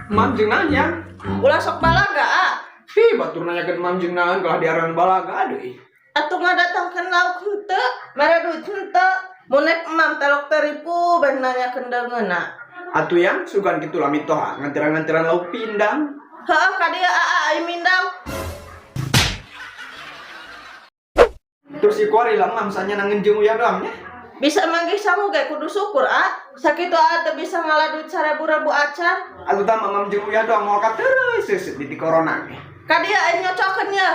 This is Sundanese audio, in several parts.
Mam jeung naon ya? Ulah sok balaga, ah. Hi, batur nanyakeun mam jeung naon kalah diaran balaga deui. Atuh ngadatangkeun lauk henteu, mere duit henteu. Mun nek emam telok teripu ben nanyakeun deungeunna. Atuh yang sugan kitu lah mitoha ngantiran-ngantiran lauk pindang. Heuh ka dieu aa ai mindang. Terus si kuari lah mam sanya nangen jeung uyah doang nya. Bisa manggih sangu ge kudu syukur, ah. Sakitu aa teu bisa ngala duit sarebu-rebu acan. Atuh tah mamam jeung uyah doang moal katereuy seuseut di corona ge. Ka dieu ai nyocokeun ye.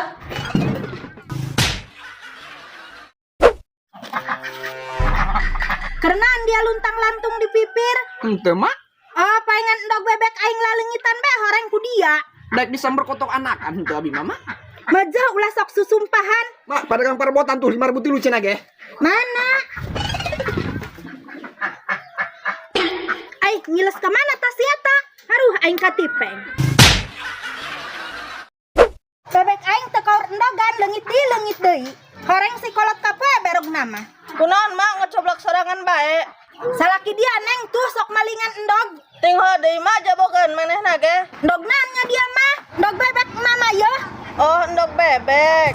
Kerenaan dia luntang-lantung di pipir. Henteu mak. Oh, palingan endog bebek aing lalengitan bae horeng ku dia. Daek disamber kotok anakan henteu abi mama. Majah ulah sok susumpahan. Mak, pedagang perbotan tuh 5.000 cenah ge. Mana? Ai, ngiles ka mana tas eta? Aduh, aing katipeng. Bebek aing teu kaur endogan leungit deui leungit deui. Horeng si kolot kapoe berogna mah. Kunaon mak ngecoblak sorangan bae? Salaki dia neng tuh sok malingan endog. Tingho deui mak jabokeun manehna ge. Endog naonnya dia mah? Endog bebek mama yeuh. Oh, endog bebek.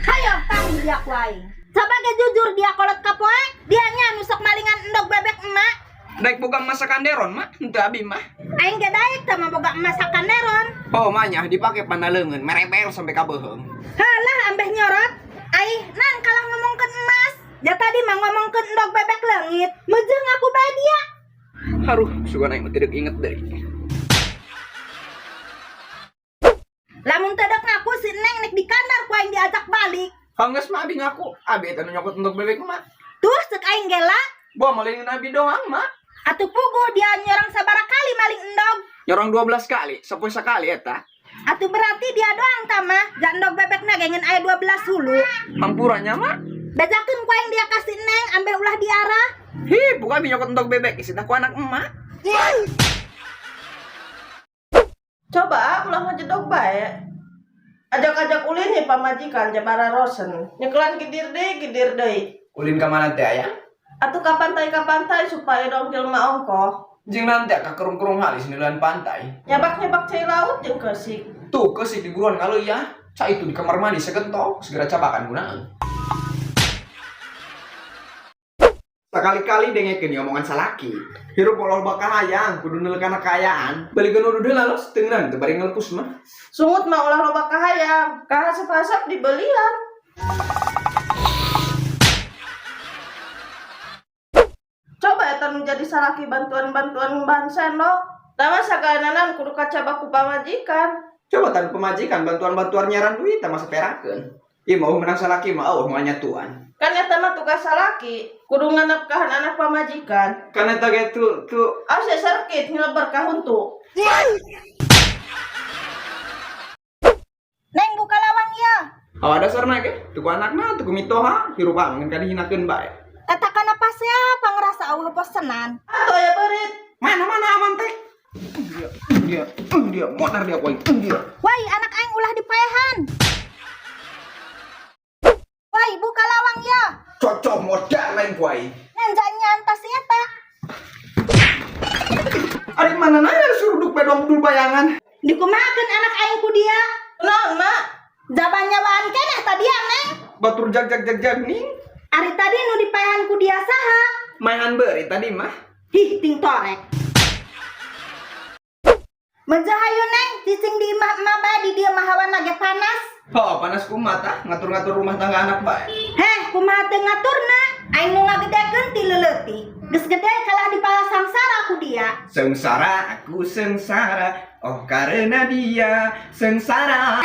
Hayo panggil dia ku aing. Coba ge jujur dia kolot kapoe, dia nya nu sok malingan endog bebek emak. Daek boga emas sakanderon mak, henteu abi mah. Aing ge daek teh mah boga emas sakanderon. Oh manya dipake panaleungeun mereber sampai ka beuheung. Halah ambeh nyorot. Aih, nang kalah ngomongkeun emas. Ja tadi mah ngomongkeun endog bebek leungit. Meujeuh ngaku bae dia. Haruh, sugan aing mah teu deuk inget deui. Lamun teu deuk ngaku si Neng nek dikandar ku aing diajak balik. Hanggeus mah abi ngaku, abi eta nu nyokot endog bebek mah. Tuh ceuk aing ge la. Boh malingin abi doang mak. Atuh puguh dia nyorang sabaraha kali maling endog. Nyorang 12 kali, sapoe sakali eta. Atuh berarti dia doang tah mah. Ja endog bebekna ge ngeun aya 12 hulu. Hampuranya mak. Bejakeun ku aing dia ka si Neng ambeh ulah diarah. Hi, puguh abi nyokot endog bebek isina ku anak emak. Coba ulah ngejedog bae. Ajak-ajak ulin nih pamajikan jabara rosen. Nyekelan gidir deui gidir deui. Ulin ka mana teh aya? Atuh ka pantai supaya dong jelema ongkoh. Jeung nanti ka kerung-kerung halis niluan pantai. Nyabak-nyabak cai laut jeung keusik. Tuh keusik di buruan ngaleuy ya. Cai itu di kamar mandi segentong segera cabakan gunaeun. Sakali-kali dengekeun ieu omongan salaki. Hirup ulah loba kahayang, kudu neuleuh kana kaayaan. Balikeun udud heula los, teu ngeunah teu bari ngelepus mah. Sungut mah ulah loba kahayang, kahasep-hasep dibelian. Coba eta nu jadi salaki bantuan-bantuan bahan sendok. Tah mah sagalanan kudu kacabak ku pamajikan. Coba tan pemajikan bantuan-bantuan nyaran duit tah mah saperakeun. Ieu mah eueuh menang salaki mah eueuh moal nyatuan. Kan eta mah tugas salaki, kudu nganapkahan anak pamajikan. Kan eta ge tu tu Asa serkit ngeleber ka huntu. Neng buka lawang ieu. Hawa dasarna ge, tuku anakna, tuku mitoha, hirup ngan kadihinakeun bae. Eta kana pasea pangrasa eueuh posenan. Atuh aya beurit. Mana-mana aman teh. Dia, dia, dia, modar dia ku aing, dia. Woi, anak aing ulah dipaehan. Woi, buka lawang ieu. Cocok modar lain ku aing. Nganjanya tas eta. Ari mana nanya suruduk bedong dul bayangan. Dikumahakeun anak aing ku dia. Kunaon, Mak? Jaban nyawaan keneh tadi ya, Neng. Batur jag jag jag jag ning. Ari tadi nu dipaehan ku dia saha? Maehan beuri tadi mah. Hih, ting torek. Menjahayu Neng, cicing di imah emak bae di dieu mah hawana ge panas. Oh, panas kumaha tah ngatur-ngatur rumah tangga anak bae. Heh, kumaha teu ngaturna? Aing nu ngagedekeun ti leuletik. Geus gede kalah dipala sangsara ku dia. Sengsara aku sengsara, oh karena dia sengsara.